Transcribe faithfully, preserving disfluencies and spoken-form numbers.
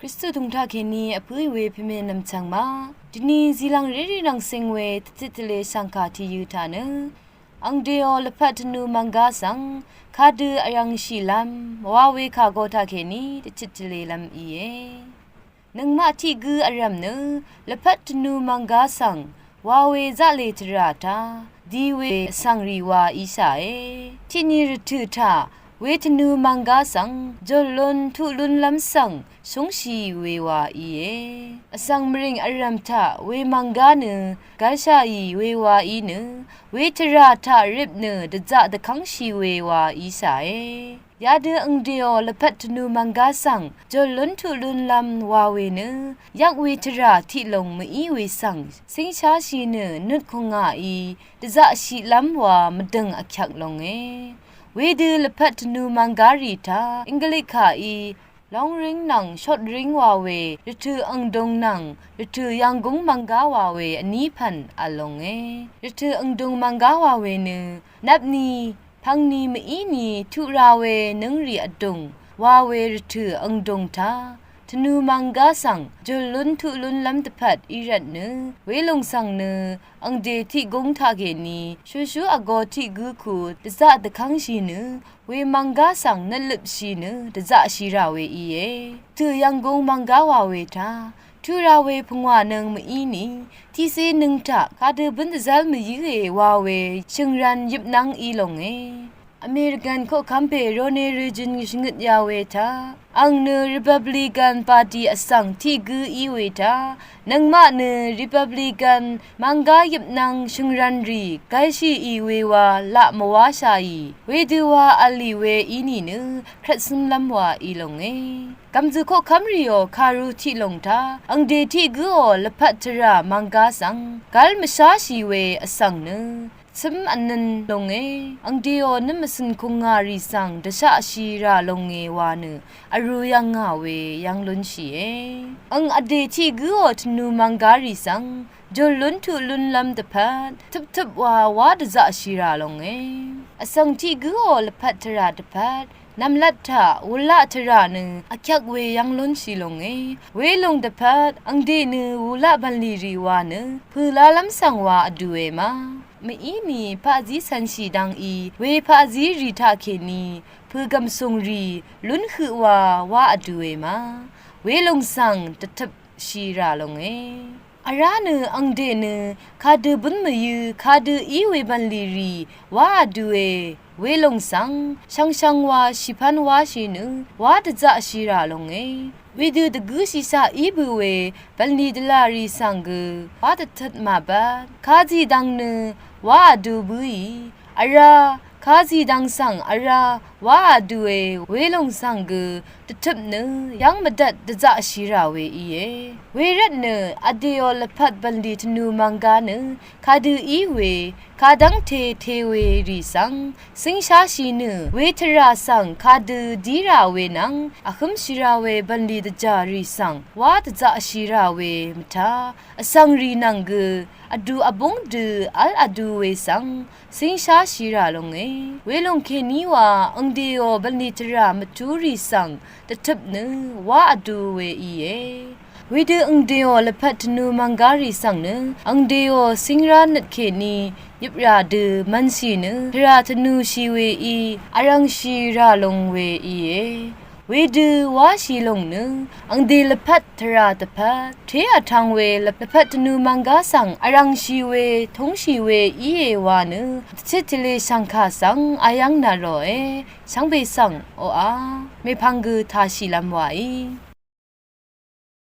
Kristu tùng taq kèní vpǿì we pèmè nv̀mchv̀ng ma. Dvni zìlv̀ng rérì nvng sing we tvtit tvle shv̀ngkà tìyø̄ taq nø angdeò lvpat tvnu mv̀nggá svng kadø vrv̄ngshìlv́m wa we kà go taq kèní tvtit tvlelv́m íe. Nøngmaq tiq gǿ vrv̀m nø lvpat tvnu mv̀nggá svng wa we zaqlè tvrà taq di we vsv̀ngrì wa íshàe. Tiqni rvtø̀ taq we tvnu mv̀nggá svng jòl lún tuq lúnlv́m svng shúngshì we wa íe. Vsv̀ng mvrìng vrv̀m taq we mv̀nggá nø gv̄lshàì we wa í nø we tvrà taq rip nø dvzaq dvkv́ngshì we wa íshàe. Yadø angdeò lvpat tvnu mv̀nggá svng jòl lún tuq lúnlv́m wa we nø yvk we tvrà tiq lòng mví we svng cíngshashì nø nut kùngàí dvzaqshìlv́m wa mvdø̀ng vkyvk longe. Wedø lvpat tvnu mv̀nggá rì taq Inglik kàí long ring nvng short ring wa we rvtø̀ angdung nvng rvtø̀ yv̀nggúng mv̀nggá wa we vní pv̀n v̄l longe. Rvtø̀ angdung mv̀nggá wa we nø nvpni pvngni mvíni tuq ra we nǿngrì vdùng wa we rvtø̀ angdung taq tvnu mv̀nggá svng jòl lún tuq lúnlv́m dvpvt í rvt nø welòng svng nø angde tiq gúng taq kèní shushú vgo tiq gǿ ku dvzaq dvkv́ngshì nø we mv̀nggá svng nøtløpshì nø dvzaqshì rà we íe. Tø̀ yv̀nggúng mv̀nggá wa we taq tuq ra we pungwà nøng mvíni tiqcé nøng taq kadø bǿn dvzv́l mvyǿe wa we shø̀ngrv̄n yøpnv́ng í longe. American koqkv́m pè Ronald Reagan shvngøt ya we taq ang nø Republican Party vsv̀ng tiq gǿ í we taq nøngmaq nø Republican mv̀nggá yøpnv́ng shø̀ngrv̄n rì gv̄lshìì we wa laq mvwáshàì wedø wa v̄lì we í nìnø krvtsǿmlv́m wa í longe. Gv̀mzø̀ koqkv́m rìò kàru tiq lòng taq angde tiq gǿò lvpat tvrà mv̀nggá svng gv́l mvsháshì we vsv̀ng nø cǿm vnøn longe. Angdeò nøt mvcø̀n kùngà rì svng dvshaqshì rà longe wa nø vrū yv̀ngà we yv́ng lúnshìe. Ang vdè tiq gǿò tvnu mv̀nggá rì svng jòl lún tuq lúnlv́m dvpvt tøptøp wa wá dvzaqshì rà longe. Vsv̀ng tiq gǿò lvpat tvrà dvpvt nv̀mlat taq wulaq tvrà nø vkyvk we yv́ng lúnshì longe. Welòng dvpvt angde nø wulaq bv̀nlì rì wa nø pø̀lálv́m svng wa vdue ma. Mvíni paqzí cv̄nshì dv́ngí we paqzí rì taq kèní pø̀gv̀msùng rì lún høq wa wá vdue ma. Welòng svng dvtøpshì rà longe. Vrá nø angde nø kadø bǿn mvyǿ kadø í we bv̀nlì rì wá vdue welòng svng shvngshvng wa shìpv́n wáshì nø wá dvzaqshì rà longe. Wedø dvgǿshìshaq í bø we bv̀nlì dvlà rì svng gø wá dvtøt màbvt kazì dvng nø wá vdu bǿì vrá kazì dvng svng vrá wá vdue welòng svng gø dvtøp nø yv́ng mvdvt dvzaqshì rà we íe. Wervt nø vdèò lvpat bv̀nlì tvnu mv̀nggá nø kadø í we kadv́ngte te we rì svng cíngshashì nø we tvrà svng kadø dí rà we nvng vhǿmshì rà we bv̀nlì dvjà rì svng wá dvzaqshì rà we mvtá vsv̀ng rì nvng gø vdu vbúng dø v́l vdu we svng cíngshashì rà longe. Welòng kèní wa angdeò bv̀nlì tvrà mvtú rì svng dvtøp nø wá vdu we íe. Wedø angdeò lvpat tvnu mv̀nggá rì svng nø angdeò cíngrá nøt kèní yøprà dø mv̄nshì nø tvrà tvnushì we í vrv̄ngshì rà long we íe. Wedø wáshì lòng nø angde lvpat tvrà dvpvt té vtv̄ng we lvpat tvnu mv̀nggá svng vrv̄ngshì we túngshì we íe wa nø dvtit tvle shv̀ngkà svng ayv́ng nà ròe shvngbe svng oqà mèpvng gø tāshìlv́m wàí.